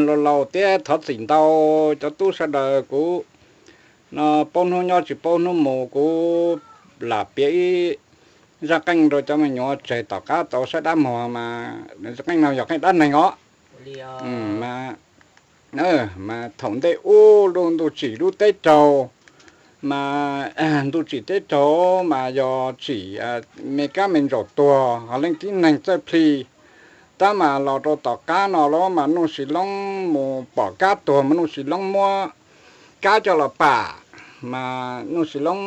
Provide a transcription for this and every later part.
laus laus thiab thov txim ntau cov tub sawv daws, kuv no paub hnub nyob tsis paub hnub mus, kuv lam piav ib zaj qeej rau cov me nyuam tseg tom qab tau saib dab muag mas, qeej no yog qeej dab neeg os. Mas thaum ntej ub lub ntuj tsim lub teb raug, mas ntuj tsim teb raug mas yog tsim me kab me ntsaum tuag, ho leej tib neeg txawj plhis. Tab mas los rau tom qab no los mas Nuj Sis Loob mus pom kab tuag mas Nuj Sis Loob muab kab coj los pam, mas Nuj Sis Loob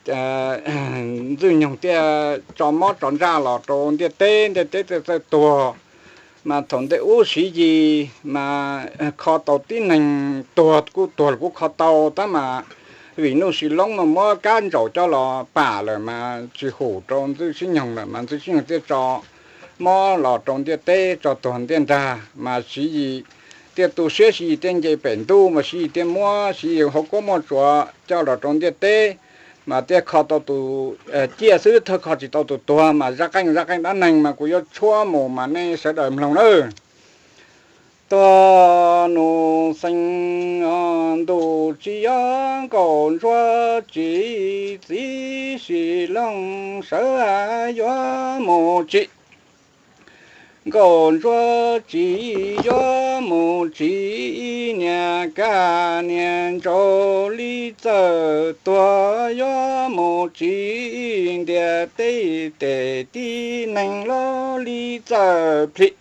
Ntxwg Nyoog thiaj tso mob tso ntsaj los rau ntiaj teb, ntiaj teb thiaj txawj tuag. Mas thaum ntej ub Siv Yis mas kho tau tib neeg tuag, kuj tuag los kuj kho tau, tab mas vim Nuj Sis Loob mas muab kab ntsaum coj los pam lawm mas tsis hum rau Ntxwg Sib Nyoog lawm, mas Ntxwg Sib Nyoog thiaj tso mob los rau ntiaj teb, tso tuag ntiaj nrag. Mas Siv Yis thiaj tu siab, Siv Yis thiaj nce pem ntuj, mas Siv Yis thiaj muab Siv Yis hauv kuab muaj tsuav coj los rau ntiaj teb, mas thiaj kho tau tus ciaj xwb, thiaj kho tsis tau tus tuag. Mas zaj qeej, zaj qeej dab neeg mas kuv yuav tshuab mus mas nej sawv daws mloog nawb. Tuag Nuj Xees ntuj tsis yog nkauj ntsuag tsim, txiv Sis Looj sawv yuav mus tsim. Nkauj ntsuag tsim yuav mus tsim, niag kab niag ntsaum li txawj tuag, yuav mus tsim ntiaj teb tes tib neeg los li txawj plhis.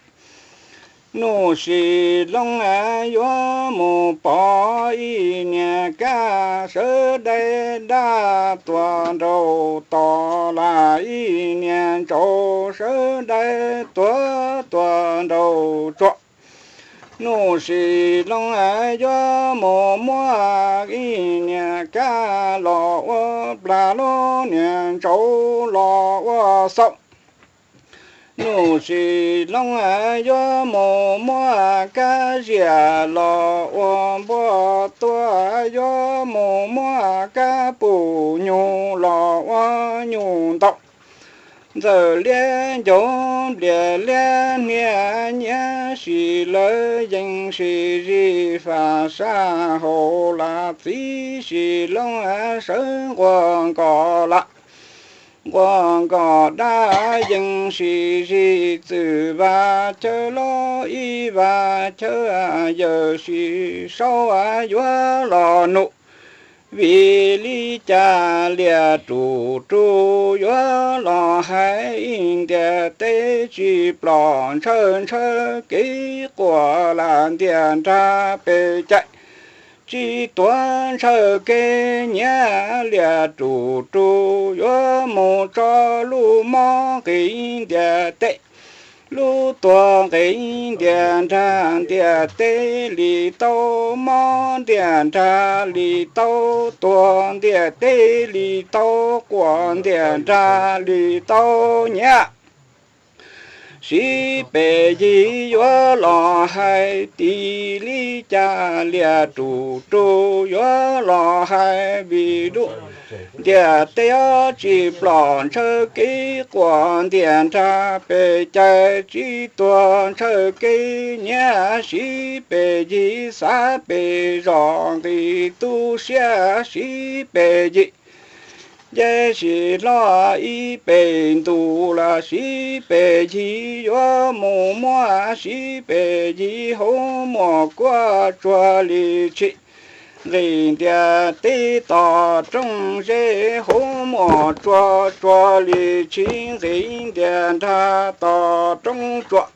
Nuj Sis Looj yuav mus pom ib niag kab sawv daim dab tuag nraum tod, los ib niag ntsaum sawv daim tuag tuag nraum tsuas. Nuj Sis Looj yuav mus muab ib niag kab los ua plag, lub niag ntsaum los ua xaum. Nuj Sis Looj yuav mus muab kab ziam los ua npua tuag, yuav mus muab kab pum nyuj los ua nyuj ntaus. Ntxawm liab ncaug nplias liab hnia, nyiam sis lawv yees sis zis fam sab hauv, los txiv Sis Looj sawv nquag nkos los. Nquag nkos dab yees sis zis, txwm Vaj Chawj los ib Vaj Chawj, yawm sis Saub yuav los num. Vim li cas Liaj Tus Ru yuav los hais, ntiaj teb tsis plom ntshaw ntshaw kev quaj, lam ntiaj nrag pes cai tsis tuag ntshaw kev nyiam. Liaj Tus Ru yuav mus tso lub mob nqis ntiaj teb, lub tuag nqis ntiaj nrag, ntiaj teb li tau mob, ntiaj nrag li tau tuag, ntiaj teb li tau quaj, ntiaj nrag li tau nyiam. Sib pes yig yuav los hais, tim li cas Liaj Tus Ru yuav los hais, vim lub ntiaj teb tsis plom ntshaw kev quaj, ntiaj nrag pes cai tsis tuag ntshaw kev nyiam. Sib pes yig xav pes zos, nqis tu siab sib pes yig. Nce sis hlo ib pes ntus los sib pes yig yuav mus muab, sib pes yig hauv muaj kuab tsuag li tshis, nqis ntiaj teb tom rooj zeb, hauv muaj kuab tsuag li tshis, nqis ntiaj nrag tom rooj tsuas.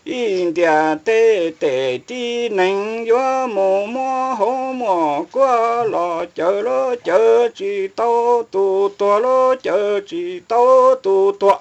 Ib ntiaj teb tes tib neeg yuav mus muab, hauv muaj kuab los caws los caws tsis tau tus tuag, los caws tsis tau tus tuag.